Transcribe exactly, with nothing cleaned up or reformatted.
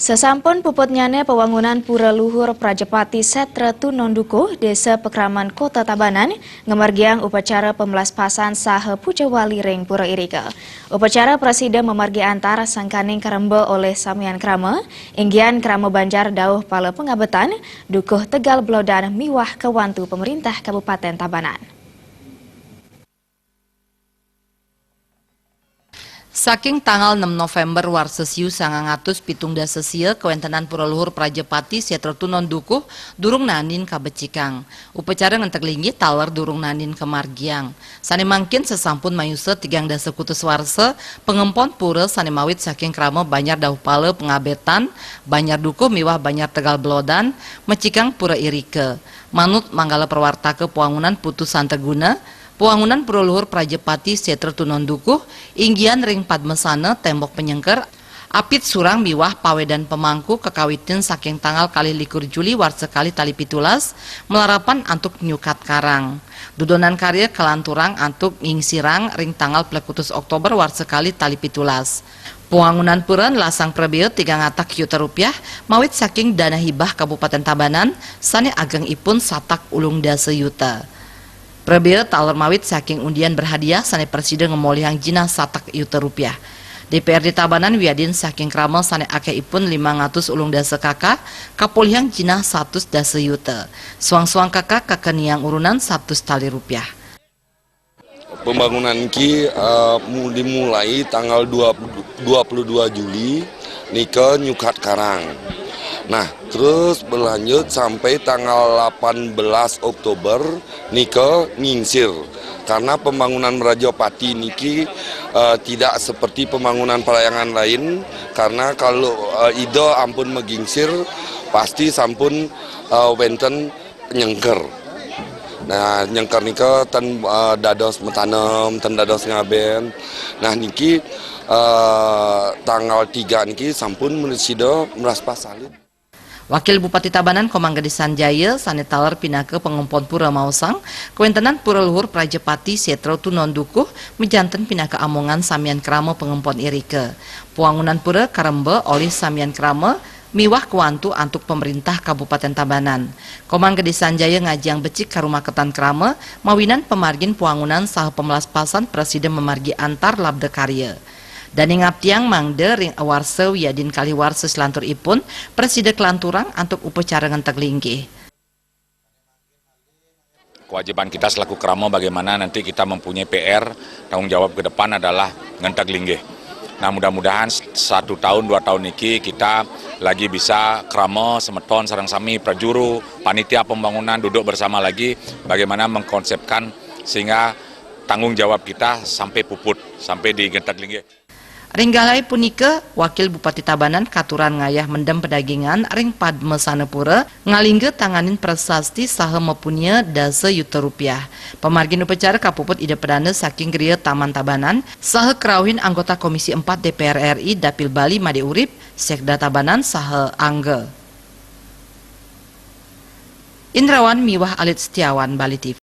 Sasampun puputnyane pewangunan Pura Luhur Prajapati Setra Tunondukuh, Desa Pekraman, Kota Tabanan, ngamargiang upacara pemlaspasan saha puja wali ring pura irika. Upacara prasida mamargi antar sangkaning karemba olih samian krama, inggian krama banjar dauh pala pangabetan, dukuh tegal belodan miwah kawantu pemerintah Kabupaten Tabanan. Saking tanggal enam November warsa siu sangang atus pitung dasa sia, kawentenan Pura Luhur Prajapati Setra Tunondukuh durung naenin kabecikang. Upacara ngenteg linggih taler durung naenin kamargiang. Sane mangkin sasampun mayusa tigang dasa kutus warsa, pangempon pura sane mawit saking krama banjar dauh pala pangabetan, banjar dukuh miwah banjar tegal belodan, mecikang pura irika. Manut manggala prawartaka pawangunan Putu Santeguna, pawangunan Pura Luhur Prajapati Setra Tunondukuh, inggian ring padmasana tembok panyengker, apit surang miwah pawedan pamangku kakawitin saking tanggal kalih likur Juli warsa kalih tali pitulas, malarapan antuk nyukat karang. Dudonan karya kalanturang antuk ngingsirang ring tanggal plekutus Oktober warsa kalih tali pitulas. Pawangunan pura nlasang prabea tigang atak yuta rupiah, mawit saking dana hibah Kabupaten Tabanan, sane agengipun satak ulung dasa yuta. Prabea taler mawit saking undian berhadiah sane prasida ngamolihang jinah satak yuta rupiah. D P R D Tabanan wiadin saking krama sane akehipun limang atus ulung dasa K K, kapolihang jinah satus dasa yuta. Suang-suang K K kakeniang urunan satus tali rupiah. Pembangunan niki, eh, mu-, dimulai tanggal dua puluh, dua puluh dua Juli, nika nyukat karang. Nah, terus berlanjut sampai tanggal delapan belas Oktober, nika ngingsir. Karena pembangunan Merajapati niki, eh, tidak seperti pembangunan parahyangan lain, karena kalau, eh, ida ampun magingsir, pasti sampun, eh, wenten nyengker. Nah, nyengker nika ten, eh, dados matanem, ten dados ngaben. Nah, niki, eh, tanggal tiga niki sampun prasida mlaspas salib. Wakil Bupati Tabanan Komang Gede Sanjaya sane taler pinaka pangempon pura maosang, kawentenan Pura Luhur Prajapati Setra Tunondukuh majanten pinaka amongan samian krama pangempon irika. Pawangunan pura karemba olih samian krama miwah kawantu antuk pemerintah Kabupaten Tabanan. Komang Gede Sanjaya ngajiang becik karumaketan krama, mawinan pamargin pawangunan saha pamlaspasan prasida mamargi antar labda karya. Dane ngaptiang mangda ring awarsa wiadin kalih warsa salanturipun prasida kalanturang antuk upacara ngenteg linggih. Kewajiban kita selaku krama, bagaimana nanti kita mempunyai P R, tanggung jawab ke depan adalah ngenteg linggih. Nah, mudah-mudahan s-, satu tahun, dua tahun niki kita lagi bisa krama, semeton, sareng sami, prajuru, panitia pembangunan duduk bersama lagi bagaimana mengkonsepkan sehingga tanggung jawab kita sampai puput, sampai di ngenteg linggih. Ring galahé punika, Wakil Bupati Tabanan katuran ngayah mendem padagingan ring Padmasana Pura, ngalingga tanganin prasasti saha mapunia dasa yuta rupiah. Pamargin upacara kapuput Ida Perdana saking Griya Taman Tabanan, saha karauhin anggota Komisi Empat D P R R I Dapil Bali Madé Urip, Sekda Tabanan saha angga. Indrawan miwah Alit Setiawan, Bali T V.